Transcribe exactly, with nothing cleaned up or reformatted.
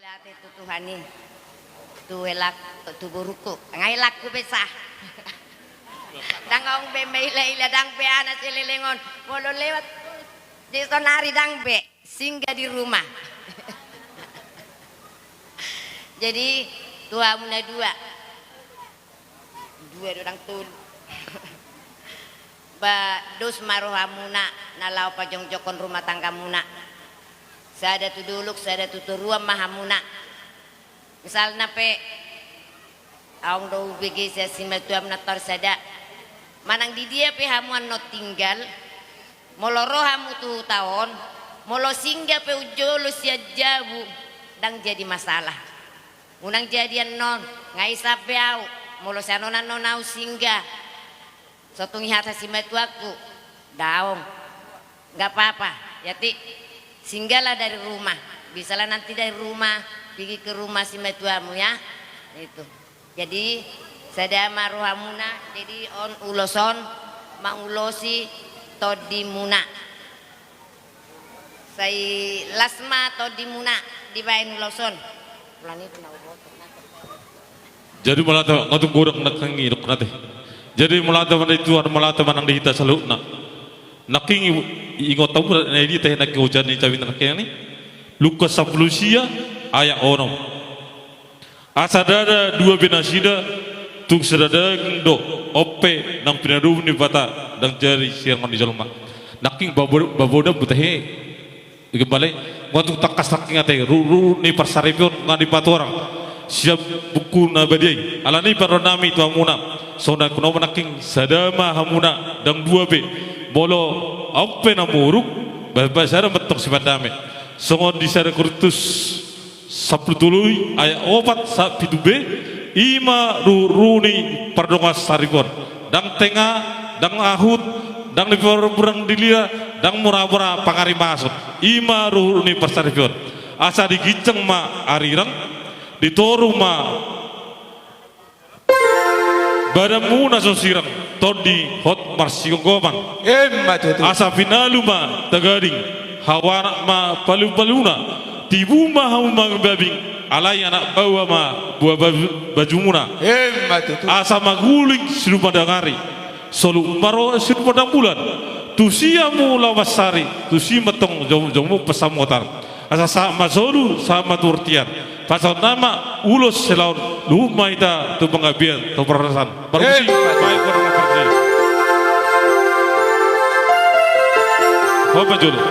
Ate tu Tuhan i, tu helak, tu borungku, nga helakku be sa. Ndang adong be maila-ila, ndang be anak selelengon. Molo lewat di sonari ndang be, singgah di rumah. Jadi tu hamuna dua. Dua do, ndang tolu. Ba dos ma rohamuna na laho pajongjongkon rumah tanggamuna. Sada tu dolok, sada tu toruan ma hamuna. Misalna pe, adong do hubege sian simatuam na tor sada. Manang di dia pe hamu annon tinggal, molo ro hamu tu huta on, molo singgah pe unjolo sian jabu, ndang jadi masalah. Unang jadi annon, nga isap be au, molo sian on annon au singgah. So tung i hata simatuangku, daong. Nggak apa-apa, jadi singgahlah dari rumah. Bisalah nanti dari rumah, pigi ke rumah simatuamu ya. Itu. Jadi, sada ma rohamuna, jadi on ulos on, mangulosi tondimuna. Sai las ma tondimuna dibaen ulos on. Jadi molo ate, nga tung godang nangkin i dok nate. Jadi molo ate manang di Tuhan, molo ate manang di hita saluhutna. Nangkin i, ingot hamu na i di tahe nangkin ojan ni cabi nangkin i. Lukas sampulu sia ayat onom. Asa ndada dua be nasida, tung sada daging do, on pe naung pinadomu Debata, ndang jadi sirangon ni jolma. Nangkin babo-, baboda buta he. Gembala, nga tung tangkas nangkin ate, ruhut ni parsaripeon nga dipatorang sian buku na badia i. Alani i parrohanami tu hamuna, songon na hudok nangkin, sada ma hamuna, ndang dua be. Molo on pe na muruk, ba-, ba sada mantong sipandame. Songon di sada Korintus sampulu tolu i ayat opat sahat pitu be, i ma ruhut-ruhut ni pardongansaripeon. Ndang tenga, ndang ahut, ndang di parburang dilira, ndang mura-mura pangarimason. I ma ruhut-ruhut ni parsaripeon. Asa diginjang ma arirang, ditoru ma badanmu na so sirang, tondi hot marsigomgoman. Emma tutu. Asa pinalu ma tagading, hau anak ma palu-paluna, tibu ma hamu mambabing, alai anak baoa ma buha baju-, bajumuna. Emma tutu. Asa maguling sinuman dangari, solu ma ro sinuman dambulan, tusi hamu laho mansari, tusi mantong jom-, jommu pansamotan. Asa sahat ma solu, sahat ma tu bontean. Pasahat nama ulos silaon, luhut ma hita tu panggabean, tu parhorasan. Parmusik, eh, baik, parmusik. Hop, jolo.